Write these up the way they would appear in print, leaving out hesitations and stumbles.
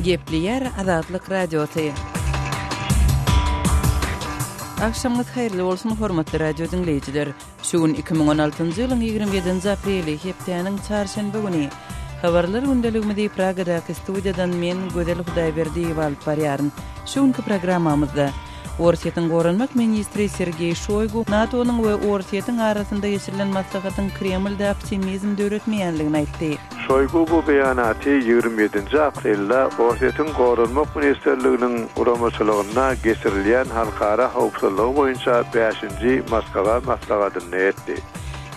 Gepleýär Azatlyk Radiosy. Agşamyňyz haýyrly bolsun, hormatly radio diňleýjiler! Şu gün 2016-njy ýylyň 27-nji apreli, hepdäniň çarşenbe güni. Habarlar gündeligimizi Pragadaky studiýadan men, Gözel Hudaýberdiýewa alyp barýaryn. Şu günki programmamyzda, Orsýetiň goranmak ministri Sergeý Şoýgu NATO-nyň we Orsýetiň arasynda geçirilen maslahatyň Kremlde optimizm döretmeýänligini aýtdy. Şoýgu bu beýanaty 27-nji aprelde Orsýetiň Goranmak ministrliginiň guramaçylygynda geçirilýän halkara howpsuzlygy boýunça bäşinji Moskwa maslahatynda etdi.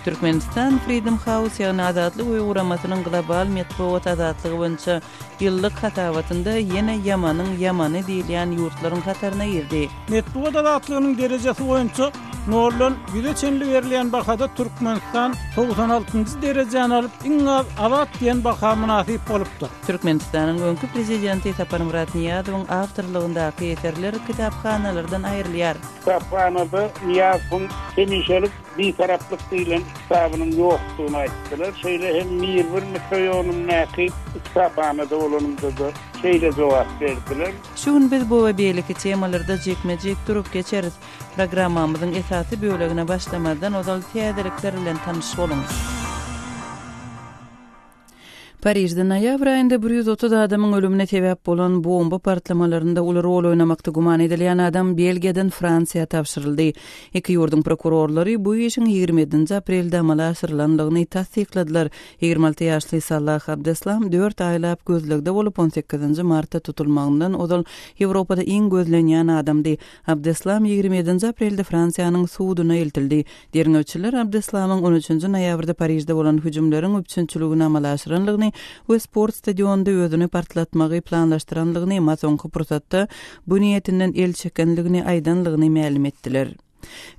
Türkmenistan Freedom House, ýagny Azatlyk öýi guramasynyň global metbugat azatlygy boýunça Ýyllyk hasabatynda ýene ýamanyň ýamany diýilýän ýurtlaryň hataryna girdi. Metbugat azatlygynyň derejesi boýunça noldan ýüze çenli berilýän bahada Türkmenistan 96-njy derejäni alyp, iň az azat diýen baha mynasyp bolupdyr. Türkmenistanyň öňki prezidenti Saparmyrat Nyýazowyň awtorlygyndaky eserler kitaphanalardan aýrylýar. Kitaphanada Nyýazowyň hemişelik Bitaraplyk diýlen kitabynyň ýokdugyny aýtdylar. Şeýle hem Mirbir mikroýonyndaky kitaphanada bolanymda-da şeýle jogap berdiler. Şu gün biz bu we beýleki temalarda jikme-jik durup geçeris. Programmamyzyň esasy bölegine başlamazdan ozal täzelikler bilen tanyş boluň. Parižde noýabr aýynda 130 adamyň ölümine sebäp bolan bomba partlamalarynda uly rol oýnamakda güman edilýän adam Belgiýadan Fransiýa tabşyryldy. Iki ýurduň prokurorlary bu işiň 27-nji aprelde amala aşyrylandygyny tassykladylar. 26 ýaşly Salah Abdeslam dört aýlap gözlegde bolup, 18-nji martda tutulmagyndan ozal Ýewropada iň gözlenýän adamdy. Abdeslam 27-nji aprelde Fransiýanyň suduna eltildi. Derňewçiler Abdeslamyň on üçünji noýabrda Parižde bolan hüjümleriň üpjünçiligini amala aşyranlygyny we sport stadionynda özüni partlatmagy planlaşdyranlygyny, emma soňky pursatda bu niýetinden el çekenligini aýdanlygyny mälim etdiler.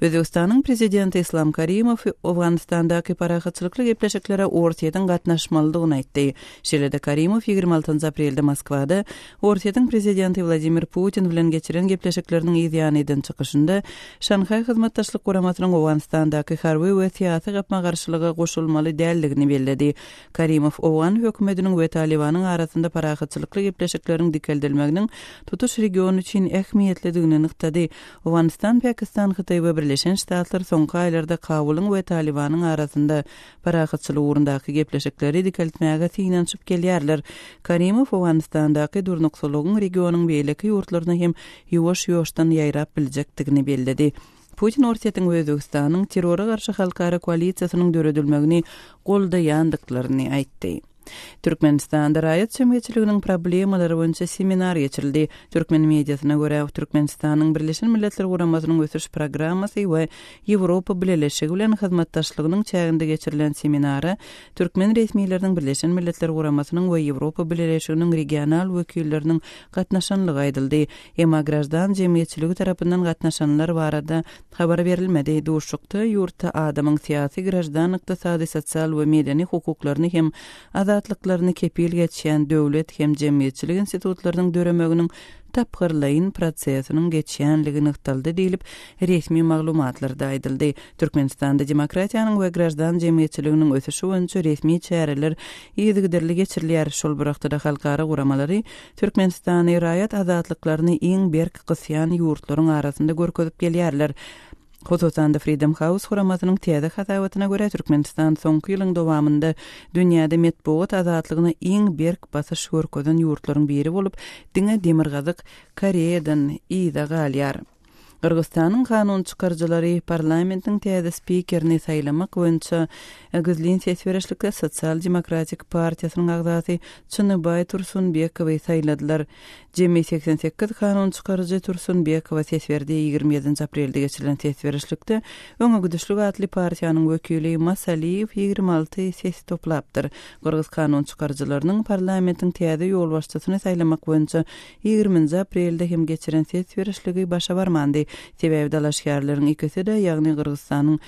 Özbegistanyň prezidenti Islam Karimow Owganystandaky parahatçylykly gepleşiklere Orsýetiň gatnaşmalydygyny aýtdy. Şeýle-de Karimow 26 aprelde Moskwada Orsýetiň prezidenti Wladimir Putin bilen geçiren gepleşikleriniň yz ýany eden çykyşynda Şanhaý Hyzmatdaşlyk Guramasynyň Owganystandaky harby we syýasy gapma-garşylyga goşulmaly däldigini belledi. Karimow owgan hökümetiniň we Talybanyň arasynda parahatçylykly gepleşikleriň dikeldilmeginiň tutuş region üçin ähmiýetlidigini nygtady. Owganystan, Pakistan, Hytaý we Birleşen Ştatlar soňky aýlarda Kabulyň we Talybanyň arasynda parahatçylyk ugrundaky gepleşikleri dikeltmäge synanyşyp gelýärler. Karimow Owganystandaky durnuksyzlygyň regionyň beýleki ýurtlaryna hem ýuwaş-ýuwaşdan ýaýrap biljekdigini belledi. Putin Orsýetiň we Özbegistanyň terrora garşy halkara koalisiýasynyň döredilmegini goldaýandyklaryny aýtdy. Türkmenistanda raýat jemgyýetçiliginiň problemalary boýunça seminar geçirildi. Türkmen mediasyna görä, Türkmenistanyň Birleşen Milletler Guramasynyň Ösüş Programmasy we Ýewropa Bileleşigi bilen hyzmatdaşlygynyň çäginde geçirilen seminara türkmen resmileriniň Birleşen Milletler Guramasynyň we Ýewropa Bileleşiginiň regional wekilleriniň gatnaşanlygy aýdyldy. Emma graždan jemgyýetçiligi tarapyndan gatnaşanlar barada habar berilmedi. Duşuşykda ýurtda adamyň syýasy, graždan, ykdysady, sosial we medeni hukuklaryny hem azatlyklaryny kepil geçýän döwlet hem jemgyýetçilik institutlarynyň döremeginiň tapgyrlaýyn prosesiniň geçýänligi nygtaldy diýlip, resmi maglumatlarda aýdyldy. Türkmenistanda demokratiýanyň we graždan jemgyýetçiliginiň ösüşi boýunça resmi çäreler yzygiderli geçirilýär. Şol bir wagtda-da halkara guramalary Türkmenistany raýat azatlyklaryny iň berk gysýan ýurtlaryň arasynda görkezip gelýärler. Hususan-da, Freedom House guramasynyň täze hasabatyna görä, Türkmenistan soňky ýylyň dowamynda dünýäde metbugat azatlygyna iň berk basyş görkezen ýurtlaryň biri bolup, diňe Demirgazyk Koreýadan yza galýar. Gyrgyzystanyň kanun çykaryjylary parlamentiň täze spikerini saýlamak boýunça gizlin ses berişlikde Sosial demokratik partiýasynyň agzasy Çynybaý Tursunbekowy saýladylar. Jemi 88 kanun çykaryjy Tursunbekowa ses berdi. 27-nji aprelde geçirilen ses berişlikde Öňe gidişlik atly partiýanyň wekili Masaliýew 26 ses toplapdyr. Gyrgyz kanun çykaryjylarynyň parlamentiň täze ýolbaşçysyny saýlamak boýunça Ýigriminji aprelde hem geçiren ses berişligi başa barmandy. Sebäbi dalaşgärleriň ikisi-de, ýagny Gyrgyzystanyň.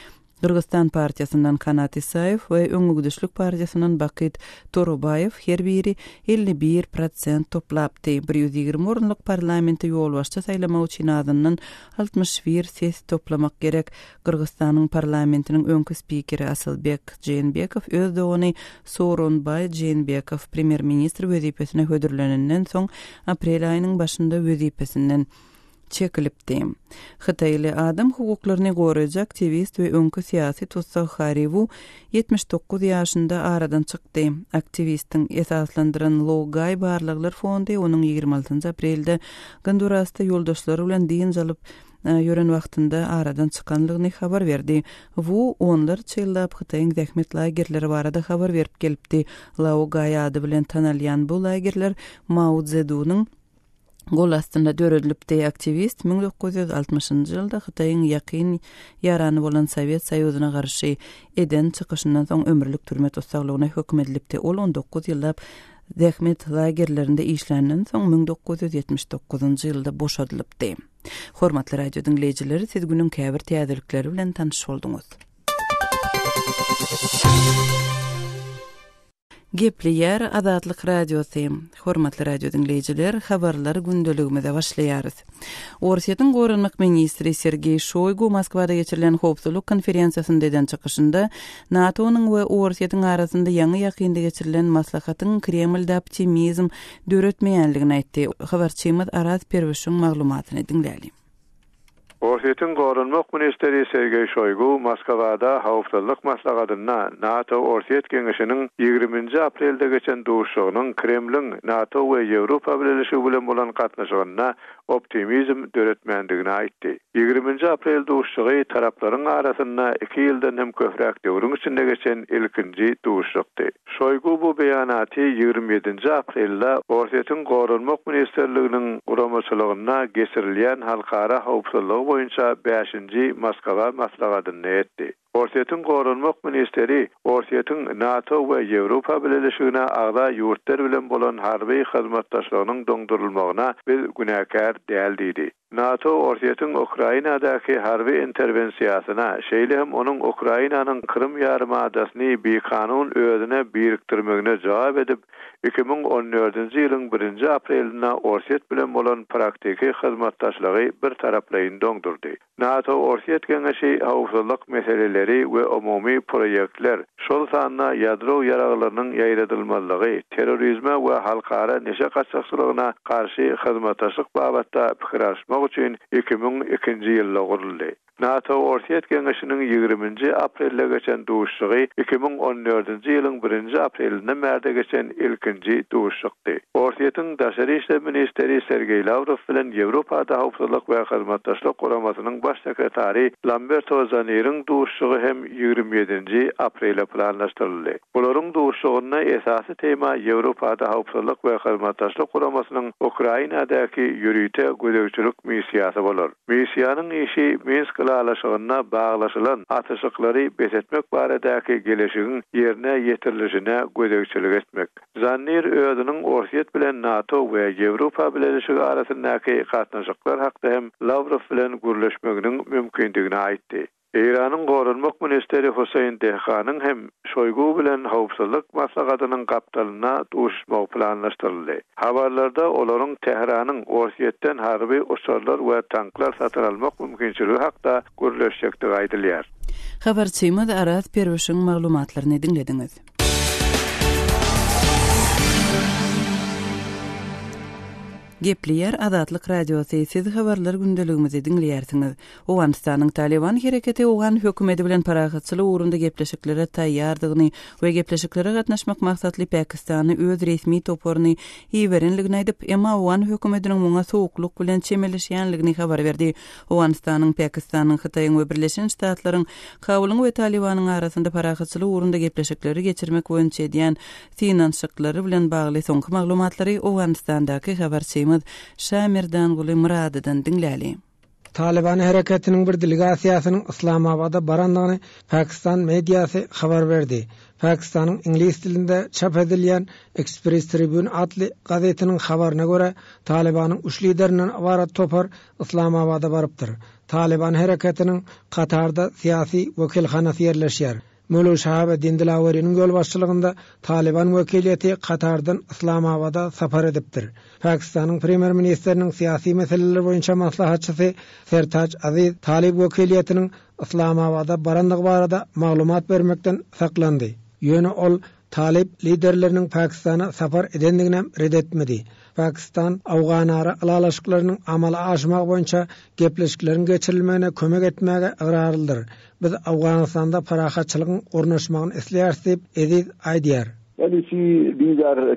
Gyrgyzstan partiýasyndan Kanat Isaýew we Öňegidişlik partiýasyndan Bakyt Torobaýew her biri 51 prosent toplapdy. 120 orunlyk parlamente ýolbaşçy saýlamak üçin azyndan 61 ses toplamak gerek. Gyrgyzstanyň parlamentiniň öňki spikeri Asylbek Jeenbekow öz dogany Sooronbaý Jeenbekow premýer-ministr wezipesine hödürlenenden soň aprel aýynyň başynda wezipesinden çekilipdi. Hytaýly adam hukuklaryny goraýjy aktiwist we öňki syýasy tussag Harri Wu 79 ýaşynda aradan çykdy. Aktiwistiň esaslandyran Laogai barlaglar fondy onuň 26 aprelde Gondurasda ýoldaşlary bilen dynç alyp ýören wagtynda aradan çykanlygyny habar berdi. Wu onlarça ýyllap Hytaýyň zähmet lagerleri barada habar berip gelipdi. Laogai ady bilen tanalýan bu lagerler Mao Szedunyň gol astynda döredilipdi. Aktiwist 1960-njy ýylda Hytaýyň ýakyn ýarany bolan Sowet Soýuzyna garşy eden çykyşyndan soň ömürlik türme tussaglygyna höküm edilipdi. Ol 19 ýyllap zähmet lagerlerinde işländen soň 1979-njy ýylda boşadylypdy. Hormatly radio diňleýjiler, siz günüň käbir täzelikleri bilen tanyş bolduňyz. Gepleýär Azatlyk Radiosy. Hormatly radio diňleýjiler, habarlar gündeligimize başlaýarys. Orsýetiň goranmak ministri Sergeý Şoýgu Moskwada geçirilen howpsuzlyk konferensiýasynda eden çykyşynda NATO-nyň we Orsýetiň arasynda ýaňy-ýakynda geçirilen maslahatyň Kremlde optimizm döretmeýänligini aýtdy. Habarçymyz Araz Perwişiň maglumatyny diňläliň. Orsýetiň goranmak ministri Sergeý Şoýgu Moskwada Howpsuzlyk maslahatynda NATO-Orsýet geňeşiniň ýigriminji aprelde geçen duşuşygynyň Kremliň NATO we Ýewropa Bileleşigi bilen bolan gatnaşygynda optimizm döretmändigini aýtdy. Ýigriminji aprel duşuşygy taraplaryň arasynda iki ýyldan hem köpräk döwrüň içinde geçen ilkinji duşuşykdy. Şoýgu bu beýanaty 27-nji aprelde Orsýetiň Goranmak ministrliginiň guramaçylygynda geçirilýän halkara howpsuzlygy boýunça bäşinji Moskwa maslahatynda etdi. Orsýetiň goranmak ministri Orsýetiň NATO we Ýewropa Bileleşigine agza ýurtlar bilen bolan harby hyzmatdaşlygynyň doňdurylmagyna biz günäkär däl diýdi. NATO Orsýetiň Ukrainadaky harby interwensiýasyna, şeýle hem onuň Ukrainanyň Krym ýarymadasyny bikanun özüne birikdirmegine jogap edip, 2014-nji ýylyň birinji aprelinde Orsýet bilen bolan praktiki hyzmatdaşlygy birtaraplaýyn doňdurdy. NATO-Orsýet geňeşi howpsuzlyk meseleleri we umumy proýektler, şol sanda ýadro ýaraglarynyň ýaýradylmazlygy, terrorizme we halkara neşe gaçakçylygyna garşy hyzmatdaşlyk babatda pikir alyşmak üçin 2002-nji ýylda guruldy. NATO-Orsýet geňeşiniň ýigriminji aprelde geçen duşuşygy 2014-nji ýylyň birinji aprelinden bärde geçen ilkinji duşuşykdy. Orsýetiň daşary işler ministri Sergeý Lawrow bilen Ýewropada Howpsuzlyk we Hyzmatdaşlyk Guramasynyň baş sekretary Lamberto Zaniriň duşuşygy hem 27-nji aprele planlaşdyryldy. Bularyň duşuşygynda esasy tema Ýewropada Howpsuzlyk we Hyzmatdaşlyk Guramasynyň Ukrainadaky ýörite gözegçilik missiýasy bolar. Missiýanyň işi Minsk ylalaşygynda baglaşylan atyşyklary bes etmek baradaky geleşigiň ýerine ýetirilişine gözegçilik etmek. Zannir özüniň Orsýet bilen NATO we Ýewropa Bileleşigi arasyndaky gatnaşyklar hakda hem Lawrow bilen gürleşmeginiň mümkindigini aýtdy. Eýranyň goranmak ministri Husseýn Dehganyň hem Şoýgu bilen howpsuzlyk maslahatynyň gapdalynda duşuşmagy planlaşdyryldy. Habarlarda olaryň Tähranyň Orsýetden harby uçarlar we tanklar satyn almak mümkinçiligi hakda gürleşjekdigi aýdylýar. Habarçymyz Araz Perwişiň maglumatlaryny diňlediňiz. Gepleýär Azatlyk Radiosy, siz habarlar gündeligimizi diňleýärsiňiz. Owganystanyň Talyban hereketi owgan hökümeti bilen parahatçylyk ugrunda gepleşiklere taýýardygyny we gepleşiklere gatnaşmak maksatly Pakistana öz resmi toparyny iberenligini aýdyp, emma owgan hökümetiniň muňa sowuklyk bilen çemeleşýänligini habar berdi. Owganystanyň, Pakistanyň, Hytaýyň we Birleşen Ştatlaryň Kabulyň we Talybanyň arasynda parahatçylyk ugrunda gepleşikleri geçirmek boýunça edýän synanyşyklary bilen bagly soňky maglumatlary Owganystandaky habarçymyz Şamerdanguly Myradydan diňläli. Talyban hereketiniň bir delegasiýasynyň Yslamabada barandygyny pakistan mediasy habar berdi. Pakistanyň iňlis dilinde çap edilýän Express Tribune atly gazetiniň habaryna görä, Talybanyň üç liderinden ybarat topar Yslamabada barypdyr. Talyban hereketiniň Katarda syýasy wekilhanasy ýerleşýär. Möwlüt Şahabeddin Dilaweriniň ýolbaşçylygynda Talyban wekiliýeti Katardan Yslamabada sapar edipdir. Pakistanyň premýer-ministriniň syýasy meseleler boýunça maslahatçysy Sertaj Aziz talyp wekiliýetiniň Yslamabada barandygy barada maglumat bermekden saklandy. Ýöne ol talyp liderleriniň Pakistana sapar edendiginem ret etmedi. Pakistan owganara ylalaşyklarynyň amala aşmagy boýunça gepleşikleriň geçirilmegine kömek etmäge ygrarlydyr. Biz Owganystanda parahatçylygyň ornaşmagyny isleýäris diýip, Eziz aýdýar. Well you see these are.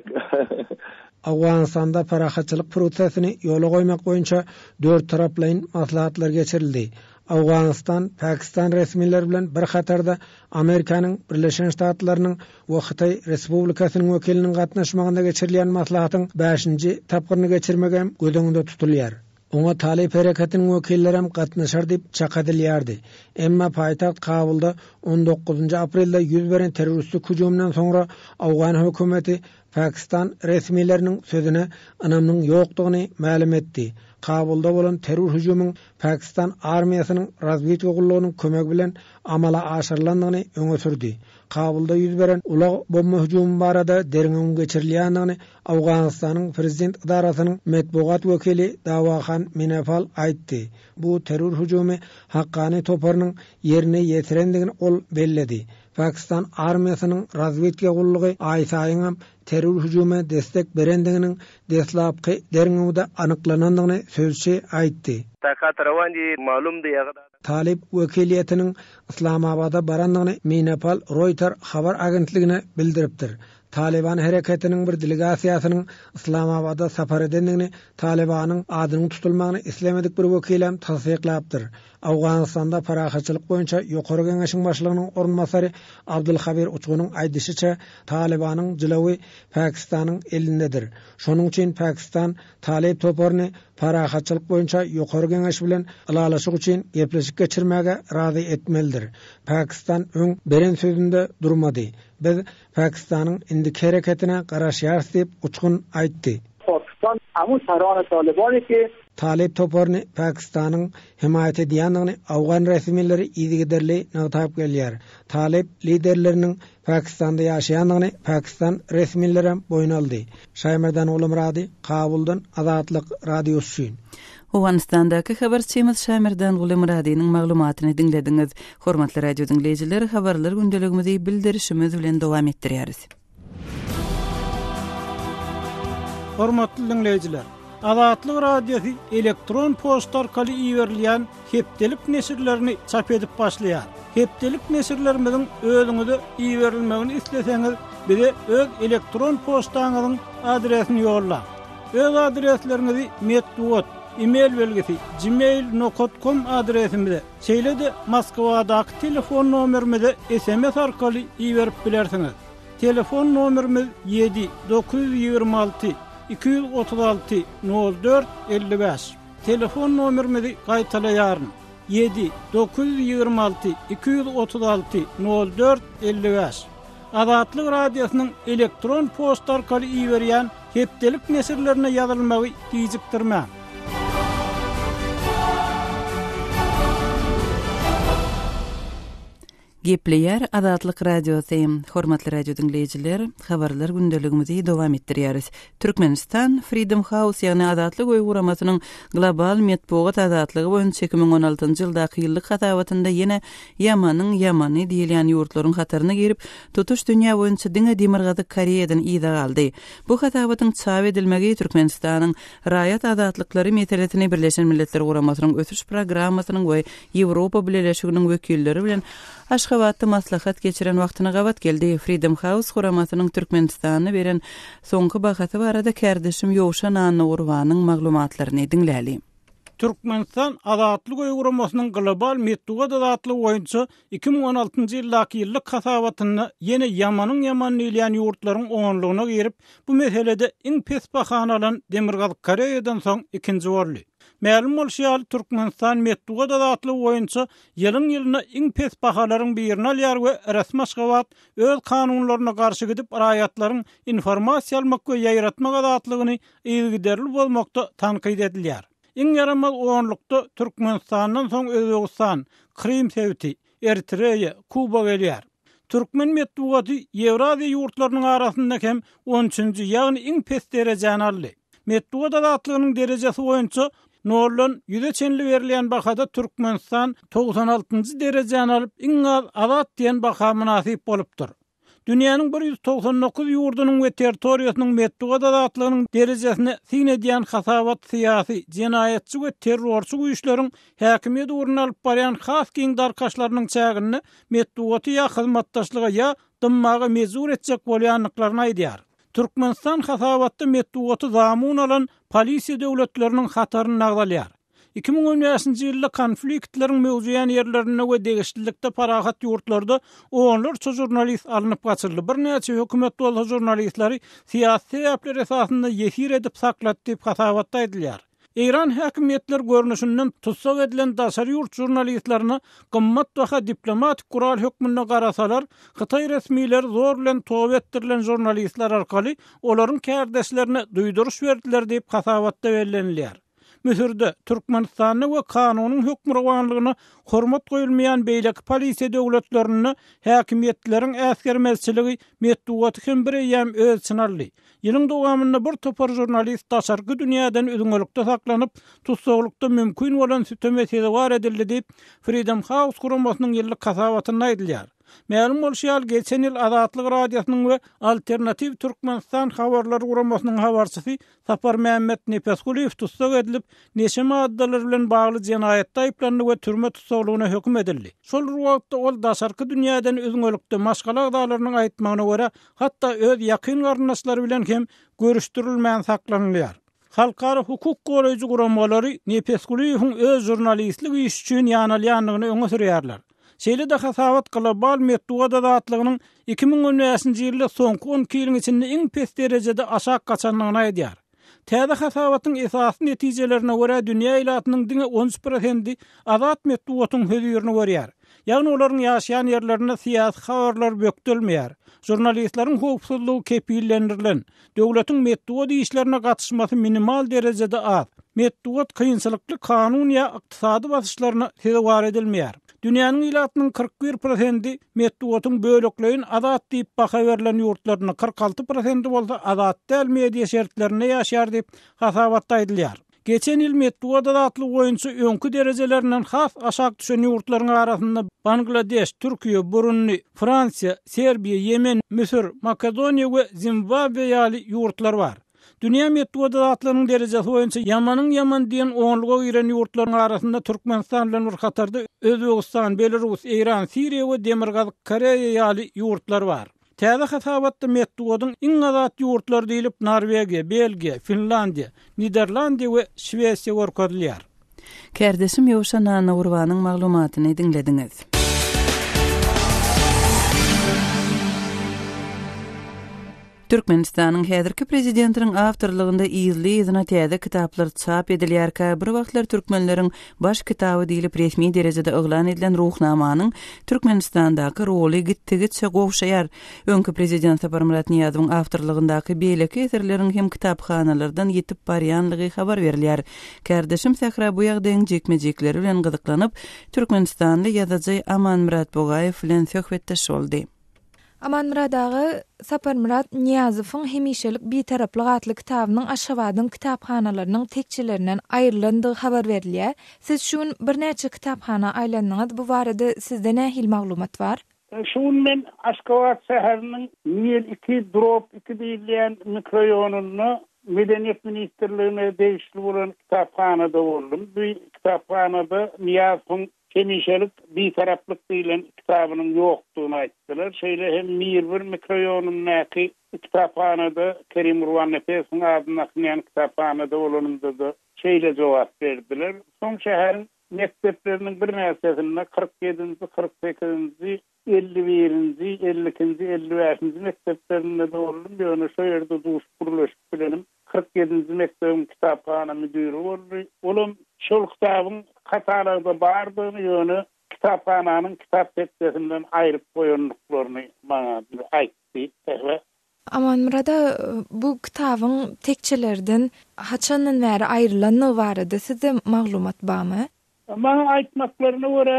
Owganystanda parahatçylyk prosesini ýola goýmak boýunça dörttaraplaýyn maslahatlar geçirildi. Owganystan, Pakistan resmileri bilen bir hatarda Amerikanyň Birleşen Ştatlarynyň we Hytaý Respublikasynyň wekiliniň gatnaşmagynda geçirilýän maslahatyň bäşinji tapgyryny geçirmek hem göz öňünde tutulýar. Oňa Talyp hereketiniň wekillerem gatnaşar diýip çak edilýärdi. Emma paýtagt Kabulda on dokuzynjy aprelde ýüz beren terroristik hüjüminden soňra owgan hökümeti Pakistan resmileriniň sözüne ynamynyň ýokdugyny mälim etdi. Kabulda bolan terror hüjümiň Pakistan armiýasynyň razwedka gullugynyň kömegi bilen amala aşyrylandygyny öňe sürdi. Kabulda ýüz beren ulag bomba hüjümi barada derňewiň geçirilýändigini Owganystanyň prezident edarasynyň metbugat wekili Dawahan Minefal aýtdy. Bu terror hüjümi Hakkani toparynyň ýerine ýetirendigini ol belledi. Pakistan armiýasynyň razwedka gullugy aýsaýyňam terror hüjüme destek berendiginiň deslapky derňewde anyklanandygyny sözçi aýtdy. Talyp wekiliýetiniň Yslamabada barandygyny Minepal Roýter habar agentligine bildiripdir. Talyban hereketiniň bir delegasiýasynyň Yslamabada sapar edendigini Talybanyň adynyň tutulmagyny islemedik bir wekilem tassyklapdyr. Owganystanda parahatçylyk boýunça Ýokary Geňeşiň başlygynyň orunbasary Abdulhabir Uçgunyň aýdyşyça, Talybanyň jylawy Pakistanyň elindedir. Şonuň üçin Pakistan Talyp toparyny parahatçylyk boýunça Ýokary Geňeş bilen ylalaşyk üçin gepleşik geçirmäge razy etmelidir. Pakistan öň beren sözünde durmady. Biz Pakistanyň indiki hereketine garaşýarys diýip, Uçgun aýtdy. Pakistan amu sarany Talybany ki. Talyp toparyny Pakistanyň hemaýat edýändigini owgan resmileri yzygiderli nygtap gelýär. Talyp liderleriniň Pakistanda ýaşaýandygyny pakistan resmilerem boýun aldy. Şaýmerdan Gulumyrady, Kabuldan Azatlyk Radiosy üçin. Owganystandaky habarçymyz Şaýmerdan Gulymyradynyň maglumatyny diňlediňiz. Hormatly radio diňleýjiler, habarlar gündeligimizi bildirişimiz bilen dowam etdirýäris. Hormatly diňleýjiler! Azatlyk Radiosy elektron poçta arkaly iberilýän hepdelik neşirlerini çap edip başlaýar. Hepdelik neşirlerimiziň özüňize iberilmegini isleseňiz, bize öz elektron poçtaňyzyň adresini ýollaň. Öz adresleriňizi metbugat, e-mail belgisi, gmail nokat kom adresimize, şeýle-de Moskwadaky telefon nomerimize sms arkaly iberip bilersiňiz. Telefon nomerimiz ýedi, 926, 236, 04, 55. Telefon nomerimizi gaýtalaýaryn, ýedi, 926, 236, 04, 55. Azatlyk Radiosynyň elektron poçta arkaly iberýän hepdelik neşirlerine ýazylmagy gijikdirmäň. Gepleýär Azatlyk Radiosy. Hormatly radio diňleýjiler, habarlar gündeligimizi dowam etdirýäris. Türkmenistan Freedom House, ýagny Azatlyk öýi guramasynyň global metbugat azatlygy boýunça 2016-njy ýyldaky ýyllyk hasabatynda ýene ýamanyň ýamany diýilýän ýurtlaryň hataryna girip, tutuş dünýä boýunça diňe Demirgazyk Koreýadan yza galdy. Bu hasabatyň çap edilmegi Türkmenistanyň raýat azatlyklary meselesini Birleşen Milletler Guramasynyň Ösüş Programmasynyň we Ýewropa Bileleşiginiň wekilleri bilen Aşgabatda maslahat geçiren wagtyna gabat geldi. Freedom House guramasynyň Türkmenistana beren soňky bahasy barada kärdeşim Ýowşan Annagurbanyň maglumatlaryny diňläli. Türkmenistan Azatlyk öýi guramasynyň global metbugat azatlygy boýunça 2016-njy ýyldaky ýyllyk hasabatynda ýene ýamanyň ýamany diýilýän ýurtlaryň onlugyna girip, bu meselede iň pes bahany alan Demirgazyk Koreýadan soň ikinji boldy. Mälim bolşy ýaly, Türkmenistan metbugat azatlygy boýunça ýylyň-ýylyna iň pes bahalaryň birini alýar we resmi Aşgabat öz kanunlaryna garşy gidip raýatlaryň informasiýa almak we ýaýratmak azatlygyny yzygiderli bozmakda tankyt edilýär. Iň ýaramaz onlukda Türkmenistandan soň Özbegistan, Krym sebiti, Eritreýa, Kuba gelýär. Türkmen metbugaty Ýewraziýa ýurtlarynyň arasynda hem on üçünji, ýagny iň pes derejäni aldy. Metbugat azatlygynyň derejesi boýunça noldan ýüze çenli berilýän bahada Türkmenistan 96-njy derejäni alyp, iň az azat diýen baha mynasyp bolupdyr. Dünýäniň 199 ýurdunyň we territoriýasynyň metbugat azatlygynyň derejesine syn edýän hasabat syýasy, jenaýatçy we terrorçy güýçleriň häkimiýet ugrunda alyp barýan has giň darkaşlarynyň çäginde metbugaty ýa hyzmatdaşlyga ýa dymmaga mejbur etjek bolýandyklaryny aýdýar. Türkmenistan hasabatda metbugaty zamun alan polisiýa döwletleriniň hatarynda agzalýar. 2015-nji ýylda konfliktleriň möwjeýän ýerlerinde we degişlilikde parahat ýurtlarda onlarça žurnalist alnyp gaçyldy, birnäçe hökümet bolsa žurnalistleri syýasy sebäpler esasynda ýesir edip saklady diýip hasabatda aýdylýar. Eýran häkimiýetleri görnüşinden tussag edilen daşary ýurt žurnalistlerine gymmat baha diplomatik gural hökmünde garasalar, hytaý resmileri zor bilen toba etdirilen žurnalistler arkaly olaryň kärdeşlerine duýduryş berdiler diýip hasabatda bellenilýär. Müsürde, Türkmenistanda we kanunyň hökmürowanlygyna hormat goýulmaýan beýleki polisiýa döwletlerinde häkimiýetleriň äsgermezçiligi metbugaty hem bireýýäm öz içine aldy. Ýylyň dowamynda bir topar žurnalist daşarky dünýäden üzňelikde saklanyp, tussaglykda mümkin bolan süteme sezewar edildi diýip, Freedom House guramasynyň ýyllyk hasabatynda aýdylýar. Mälim bolşy ýaly, geçen ýyl Azatlyk Radiosynyň we Alternatiw Türkmenistan habarlar guramasynyň habarçysy Saparmämmet Nepesgulyýew tussag edilip, neşe maddalary bilen bagly jenaýatda aýyplandy we türme tussaglygyna höküm edildi. Şol bir wagtda, ol daşarky dünýäden üzňelikde, maşgala agzalarynyň aýtmagyna görä, hatda öz ýakyn garyndaşlary bilen hem görüşdirilmän saklanylýar. Halkara hukuk goraýjy guramalary Nepesgulyýewiň öz žurnalistlik işi üçin ýanalýandygyny öňe sürýärler. Şeýle-de hasabat global metbugat azatlygynyň 2015-nji ýylda soňky on iki ýylyň içinde iň pes derejede aşak gaçandygyny aýdýar. Täze hasabatyň esasy netijelerine görä, dünýä ilatynyň diňe 13 prosendi azat metbugatyň hözirini görýär. Ýagny olaryň ýaşaýan ýerlerinde syýasy habarlar bökdelmeýär, žurnalistleriň howpsuzlygy kepillendirilen, Döwletiň metbugat işlerine gatyşmasy minimal derejede az. Metbugat kynçylykly kanun ýa ykdysady basyşlaryna sezewar edilmeýär. Dünýäniň ilatynyň 41 prosendi metbugatyň bölekleýin azat diýip baha berlen ýurtlarynda, 46 prosendi bolsa azat däl media şertlerinde ýaşaýar diýip, hasabatda aýdylýar. Geçen ýyl metbugat azatlygy boýunça öňki derejelerinden has aşak düşen ýurtlaryň arasynda Bangladeş, Türkiýe, Burundi, Fransiýa, Serbiýa, Ýemen, Müsür, Makedoniýa we Zimbabwe ýaly ýurtlar bar. Dünýä metbugat azatlygynyň derejesi boýunça ýamanyň ýamany diýen onluga giren ýurtlaryň arasynda Türkmenistan bilen bir hatarda Özbegistan, Belarus, Eýran, Siriýa we Demirgazyk Koreýa ýaly ýurtlar bar. Täze hasabatda metbugatyň iň azat ýurtlary diýlip Norwegiýa, Belgiýa, Finlandiýa, Niderlandiýa we Şwesiýa görkezilýär. Kärdeşim Ýowşan Annagurbanyň maglumatyny diňlediňiz. Türkmenistanyň häzirki prezidentiniň awtorlygynda yzly-yzyna täze kitaplar çap edilýärkä, bir wagtlar türkmenleriň baş kitaby diýlip resmi derejede yglan edilen Ruhnamanyň Türkmenistandaky roly gitdigiçe gowşaýar. Öňki prezident Saparmyrat Nyýazowyň awtorlygyndaky beýleki eserleriň hem kitaphanalardan ýitip barýanlygy habar berilýär. Kärdeşim Sähra bu ýagdaýyň jikme-jikleri bilen gyzyklanyp, türkmenistanly ýazyjy Amanmyrat Bugaýew bilen söhbetdeş boldy. Amanmyrat aga, Saparmyrat Nyýazowyň Hemişelik Bitaraplyk atly kitabynyň Aşgabadyň kitaphanalarynyň tekjelerinden aýrylandygy habar berilýär. Siz şu gün birnäçe kitaphana aýlandyňyz, bu barada sizde nähili maglumat bar? Şu gün men Aşgabat şäheriniň Mir iki drop iki diýilýän mikroýonynda Medeniýet ministrligine degişli bolan kitaphanada boldum. Bu kitaphanada Nyýazowyň Hemişelik Bitaraplyk diýlen kitabynyň ýokdugyny aýtdylar. Şeýle hem Mir bir mikroýonyndaky kitaphanada, Kerim Gurbannepesowyň adyny dakynýan kitaphanada bolanymda-da şeýle jogap berdiler. Soň şäheriň mekdepleriniň birnäçesinde, 47-nji, 48-nji, 51-nji, 52-nji, 55-nji mekdeplerinde-de boldum, ýöne şo ýerde duşup gürleşip bilenim 47-nji mekdebiň kitaphana müdiri boldy. Olam şol kitabyň katalogda bardygyny, ýöne kitaphananyň kitap tekjesinden aýryp goýandyklaryny maňa aýtdy. Sähra. Amanmyrat aga, bu kitabyň tekjelerden haçandan bäri aýrylandygy barada sizde maglumat barmy? Maňa aýtmaklaryna görä,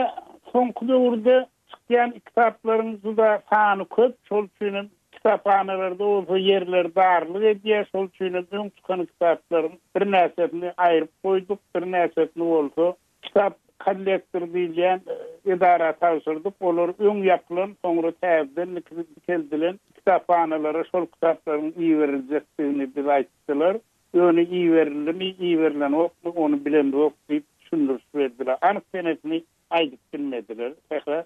soňky döwürde çykýan kitaplaryň juda sany köp, şol üçinem kitaphanalarda bolsa ýerler darlyk edýär, şol üçinem öň çykan kitaplaryň birnäçesini aýryp goýduk, birnäçesini bolsa kitap kollektory diýilýän edara tabşyrdyk, olar öň ýapylan, soňra täzeden dikeldilen kitaphanalara şol kitaplaryň iberiljekdigini bize aýtdylar. Ýöne iberildimi, iberilenokmy, ony bilemzok diýip düşündiriş berdiler. Anyk senesini aýdyp bilmediler. Sähra.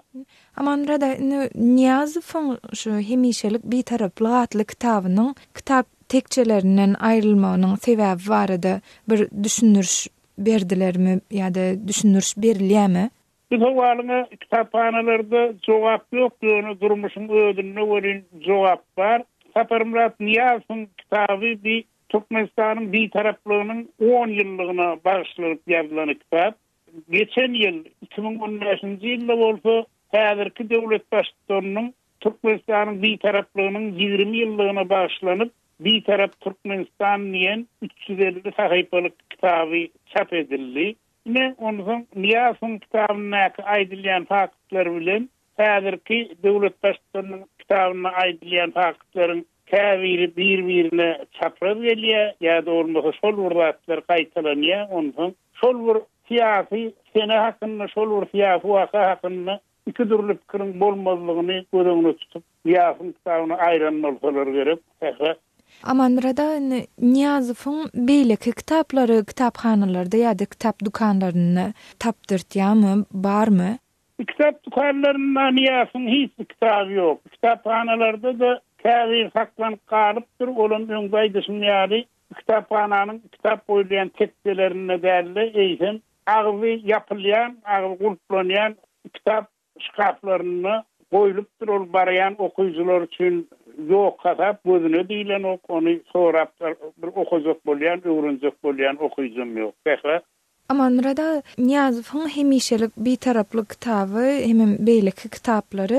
Amanmyrat aga, indi Nyýazowyň şu Hemişelik Bitaraplyk atly kitabynyň kitap tekjelerinden aýrylmagynyň sebäbi barada bir düşündiriş berdilermi ýa-da düşündiriş berilýärmi? Bu sowalyňa kitaphanalarda jogap ýok, ýöne durmuşyň özünde welin jogap bar. Saparmyrat Nyýazowyň kitaby bi Türkmenistanyň Bitaraplygynyň on ýyllygyna bagyşlanyp ýazylan kitap. Geçen ýyl, 2015-nji ýylda bolsa häzirki döwlet Baştutanynyň Türkmenistanyň Bitaraplygynyň 20 ýyllygyna bagyşlanyp Bitarap Türkmenistan diýen 350 sahypalyk kitaby çap edildi. Ine, onsoň Nyýazowyň kitabyndaky aýdylýan faktlar bilen häzirki döwlet Baştutanynyň kitabynda aýdylýan faktlaryň käbiri bir-birine çapraz gelýär ýa-da bolmasa şol bir zatlar gaýtalanýar. Onsoň şol bir syýasy sene hakynda, şol bir syýasy waka hakynda iki dürli pikiriň bolmazlygyny göz öňüne tutup, Nyýazowyň kitabyny aýran bolsalar gerek, Sähra. Amanmyrat aga, indi Nyýazowyň beýleki kitaplary kitaphanalarda ýa-da kitap dükanlarynda tapdyrtýarmy, barmy? Kitap dükanlarynda Nyýazowyň hiç bir kitaby ýok. Kitaphanalarda-da käbiri saklanyp galypdyr, olam öňde aýdyşym ýaly, kitaphananyň kitap goýulýan tekjelerinde däl-de, eýsem, agzy ýapylýan, agzy gulplanýan kitap şkaflarynda goýlupdyr, ol barýan okyjylar üçin ýok hasap, gözüne diýlenok, ony sorap bir okajak bolýan, öwrenjek bolýan okyjam ýok. Sähra. Amanmyrat aga, Nyýazowyň Hemişelik Bitaraplyk kitaby hemem beýleki kitaplary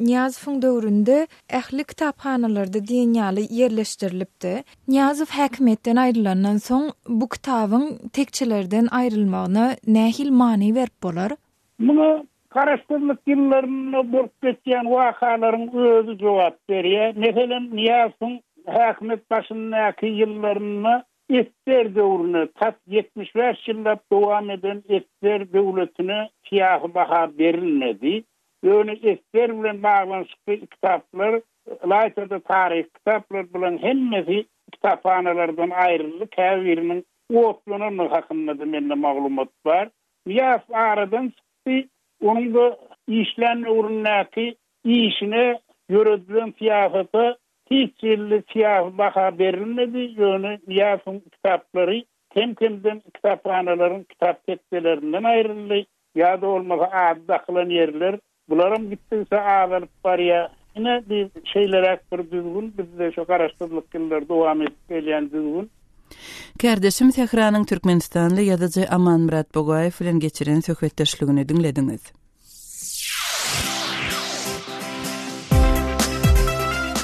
Nyýazowyň döwründe ähli kitaphanalarda diýen ýaly ýerleşdirilipdi. Nyýazow häkimiýetden aýrylandan soň bu kitabyň tekjelerden aýrylmagyna nähili many berip bolar? Muňa Garaşsyzlyk ýyllarynda bolup geçýän wakalaryň özi jogap berýär. Meselem, Nyýazowyň häkimiýet başyndaky ýyllarynda ssr döwrüne, tas 75 ýyllap dowam eden ssr döwletine syýasy baha berilmedi. Ýöne ssr bilen baglanyşykly kitaplar, ylaýta-da taryhy kitaplar bularyň hemmesi kitaphanalardan aýryldy, käbiriniň otlanandygy hakynda-da mende maglumat bar. Nyýazow aradan çykdy, onuň-da işlän döwründäki işine, ýöredilen syýasata hiç hili syýasy baha berilmedi, ýöne Nyýazowyň kitaplary kem-kemden kitaphanalaryň kitap tekjelerinden aýryldy, ýa-da bolmasa ady dakylan ýerler Bularam gitdigiçe azalyp barýar. Ine, bi şeýleräk bir düzgün, bizde şu garaşsyzlyk ýyllary dowam edip gelýän düzgün. Kärdeşim Sähranyň türkmenistanly ýazyjy Amanmyrat Bugaýew bilen geçiren söhbetdeşligini diňlediňiz.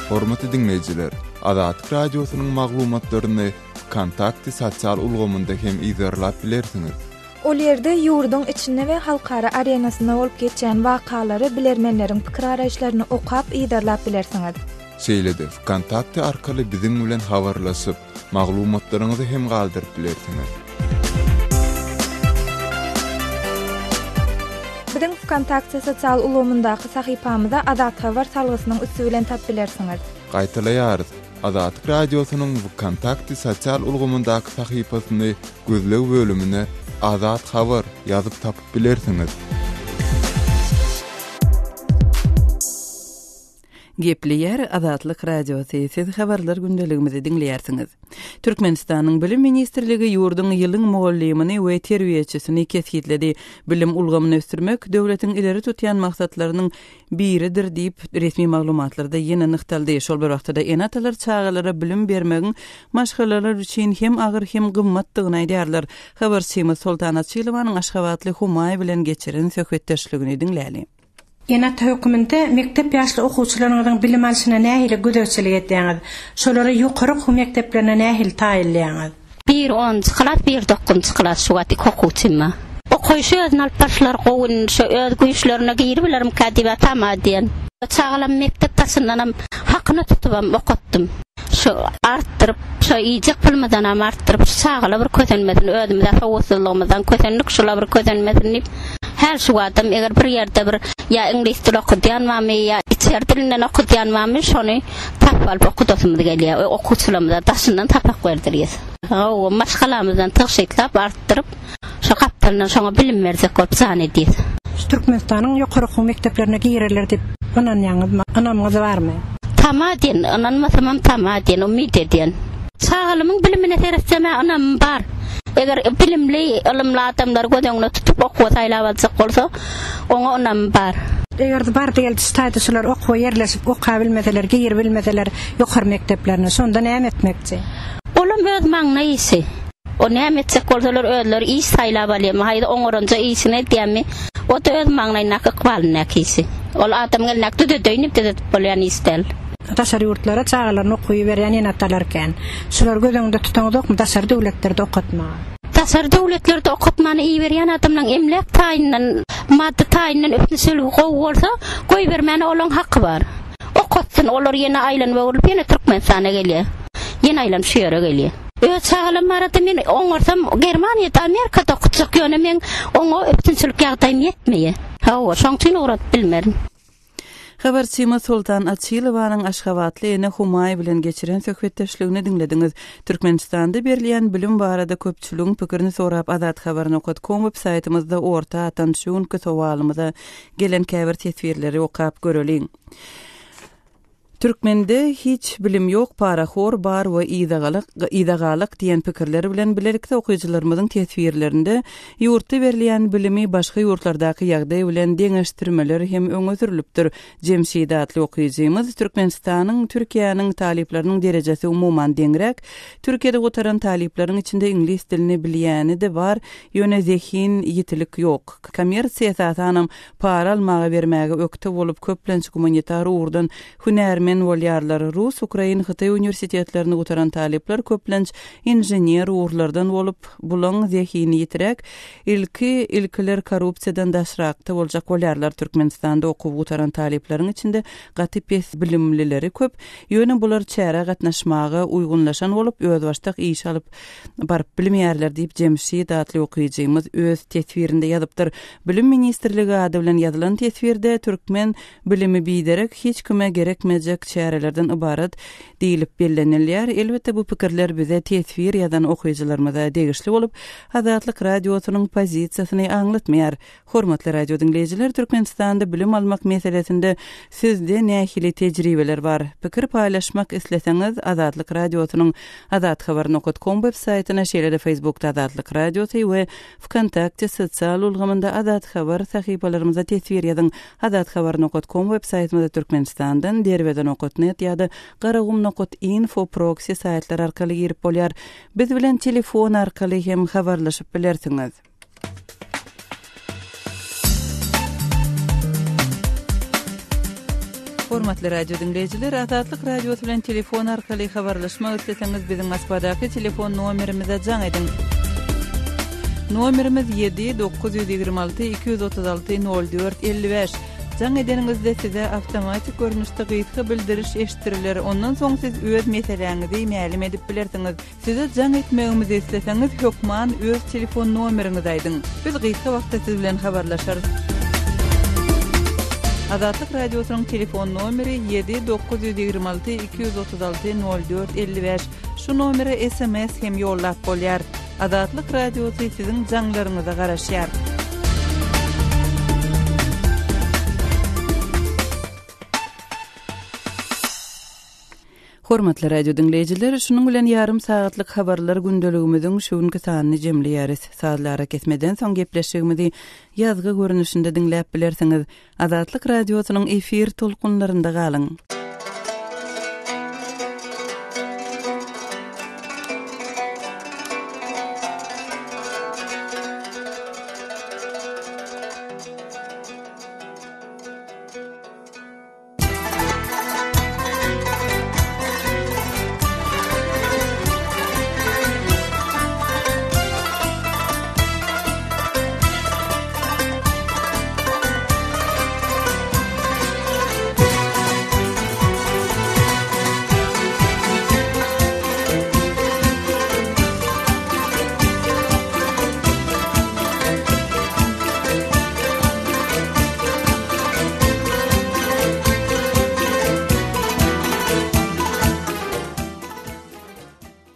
Hormatly diňleýjiler, Azatlyk Radiosynyň maglumatlaryny Wkontakte sosial ulgamynda hem yzarlap bilersiňiz. Ol ýerde ýurduň içinde we halkara arenasynda bolup geçýän wakalary, bilermenleriň pikir-garaýyşlaryny okap, yzarlap bilersiňiz. Şeýle-de Wkontakte arkaly biziň bilen habarlaşyp, maglumatlaryňyzy hem galdyryp bilersiňiz. Biziň Wkontakte sosial ulgamyndaky sahypamyza Azathabar salgysynyň üsti bilen tap bilersiňiz. Gaýtalaýarys, Azatlyk Radiosynyň Wkontakte sosial ulgamyndaky sahypasyny gözleg bölümine Azat Habar ýazyp tapyp bilersiňiz. Gepleýär Azatlyk Radiosy, siz habarlar gündeligimizi diňleýärsiňiz. Türkmenistanyň Bilim ministrligi ýurduň ýylyň mugallymyny we terbiýeçisini kesgitledi. Bilim ulgamyny ösdürmek döwletiň ileri tutýan maksatlarynyň biridir diýip, resmi maglumatlarda ýene nygtaldy. Şol bir wagtda-da, ene-atalar çagalara bilim bermegiň maşgalalar üçin hem agyr, hem gymmatdygyny aýdýarlar. Habarçymyz Soltan Açylowanyň aşgabatly Humaý bilen geçiren söhbetdeşligini diňläli. Ene-ata hökmünde mekdep ýaşly okuwçylaryňyzyň bilim alşyna nähili gözegçilik edýäňiz? Şolary ýokary okuw mekdeplerine nähili taýynlaýaňyz? Biri onunjy klas, biri dokuzynjy klas şu wagt iki okuwçym bar. Okaýşy özüni alyp baryşlary gowy indi şo öz güýçlerine giribilerimkä diýip tama edýän. Çagalam mekdep daşyndanam hakyna tutubam okatdym. Şu artdyryp, şo iýjek pulumyzdanam artdyryp, şu çagalar bir kösenmesin, özümiz-ä sowatsyzlygymyzdan kösendik, şular bir kösenmesin diýip, häl şu wagtam eger bir ýerde bir ýa iňlis dili okudýan barmy, ýa içeri dilinden okudýan barmy, şony tapyp alyp okudasymyz gelýär. Okuwçylarymyza daşyndan sapak berdirýäs. Hawa, maşgalamyzdan tygşytlap, artdyryp, Şo gapdalyndan şoňa bilim berjek bolup jan edýäs. Şu Türkmenistanyň ýokary okuw mekdeplerine girerler diýip ynanýaňyzmy? Ynamyňyz barmy? Tama edýän, ynanmasamam tama edýän, umyt edýän. Çagalymyň bilimine seretsem-ä ynamym bar. Eger bilimli, ylymly adamlary göz öňüne tutup okuwa saýlap aljak bolsa, oňa ynamym bar. Eger-de bardy-geldi şu taýda şular okuwa ýerleşip okabilmeseler, giribilmeseler ýokary mekdeplerine, şonda näme etmekçi? Olam öz maňlaý işi. O näme etjek bolsalar özleri iş saýlap alýarmy, haýsy oňaranja işini edýärmi, o-da öz maňlaýyndaky ykbalyndaky işi. Ol adamyň elindäki düzedeýin diýip düzedip bolýan iş däl. Daşary ýurtlara çagalaryny okuwa iberýän ene-atalar kän. Şulary göz öňünde tutaňyzokmy daşary döwletlerde okatmaga? Daşary döwletlerde okatmany iberýän adamlaň emläk taýyndan, maddy taýyndan üpjünçiligi gowy bolsa, goýbermäne olaň haky bar. Okatsyn, olar ýene aýlanyp-öwrülip ýene Türkmenistana gelýär. Ýene aýlanyp şu ýere gelýär. Öz çagalarym barada men oňarsam Germaniýada, Amerikada okatjak, ýöne meň oňa üpjünçilik ýagdaýym ýetmeýär. Hawa, şoň üçin ugradyp bilmerin. Habarçymyz Soltan Açylowanyň aşgabatly ene Humaý bilen geçiren söhbetdeşligini diňlediňiz. Türkmenistanda berilýän bilim barada köpçüligiň pikirini sorap Azathabar nokat kom web saýtymyzda orta atan şu günki sowalymyza gelen käbir teswirleri okap göreliň. Türkmende hiç bilim ýok parahor bar we yzagalak yzagalak diýen pikirler bilen bilelikde okyjylarymyzyň teswirlerinde ýurtda berilýän bilimi başga ýurtlardaky ýagdaý bilen deňeşdirmeler hem öňe sürülipdir. Jemşit atly okyjymyz Türkmenistanyň Türkiýäniň talyplarynyň derejesi umuman deňräk. Türkiýede gutaran talyplaryň içinde iňlis dilini bilýäni-de bar, ýöne zehin ýitilik ýok. Kommersiýa esasanam para almaga bermäge ökde bolup, köplenç gumanitar ugurdan hünärmen bolýarlar. Rus, ukrain, hytaý uniwersitetlerini gutaran talyplar köplenç inžener ugurlardan bolup, bulaň zehini ýitiräk, ilki ilkiler korrupsiýadan daşrakda boljak bolýarlar. Türkmenistanda okuw gutaran talyplaryň içinde gaty pes bilimlileri köp, ýöne bular çärä gatnaşmaga uýgunlaşan bolup, özbaşdak iş alyp baryp bilmeýärler diýip, Jemşit atly okyjymyz öz teswirinde ýazypdyr. Bilim ministrligi ady bilen ýazylan teswirde türkmen bilimi biderek, hiç kime gerekmejek çärelerden ybarat diýlip bellenilýär. Elbetde, bu pikirler bize teswir ýazan okyjylarymyza degişli bolup, Azatlyk Radiosynyň pozisiýasyny aňlatmaýar. Hormatly radio diňleýjiler, Türkmenistanda bilim almak meselesinde sizde nähili tejribeler bar? Pikir paýlaşmak isleseňiz, Azatlyk Radiosynyň azathabar nokat kom web saýtyna, şeýle-de Facebookda Azatlyk Radiosy we Wkontakte sosial ulgamynda Azat Habar sahypalarymyza teswir ýazyň. Azathabar nokat kom web saýtymyza Türkmenistandan Derweze nokat net ýa-da Garagum nokat info proksi saýtlary arkaly girip bolýar. Biz bilen telefon arkaly hem habarlaşyp bilersiňiz. Hormatly radio diňleýjiler, Azatlyk Radiosy bilen telefon arkaly habarlaşmak isleseňiz, biziň Moskwadaky telefon nomerimize jaň ediň. Nomerimiz 7 926 236 04 55. Jaň edeniňizde size awtomatik görnüşde gysga bildiriş eşitdiriler, ondan soň siz öz meseläňizi mälim edip bilersiňiz. Size jaň etmegimizi isleseňiz hökman öz telefon nomeriňizi aýdyň. Biz gysga wagtda siz bilen habarlaşarys. Azatlyk Radiosynyň telefon nomeri 7 926 236 04 55. Şu nomere sms hem ýollap bolýar. Azatlyk Radiosy siziň jaňlaryňyza garaşýar. Hormatly radio diňleýjiler, şunuň bilen ýarym sagatlyk habarlar gündeligimiziň şu günki sanyny jemleýäris. Sazly arakesmeden soň gepleşigimizi ýazgy görnüşinde diňläp bilersiňiz. Azatlyk Radiosynyň efir tolkunlarynda galyň!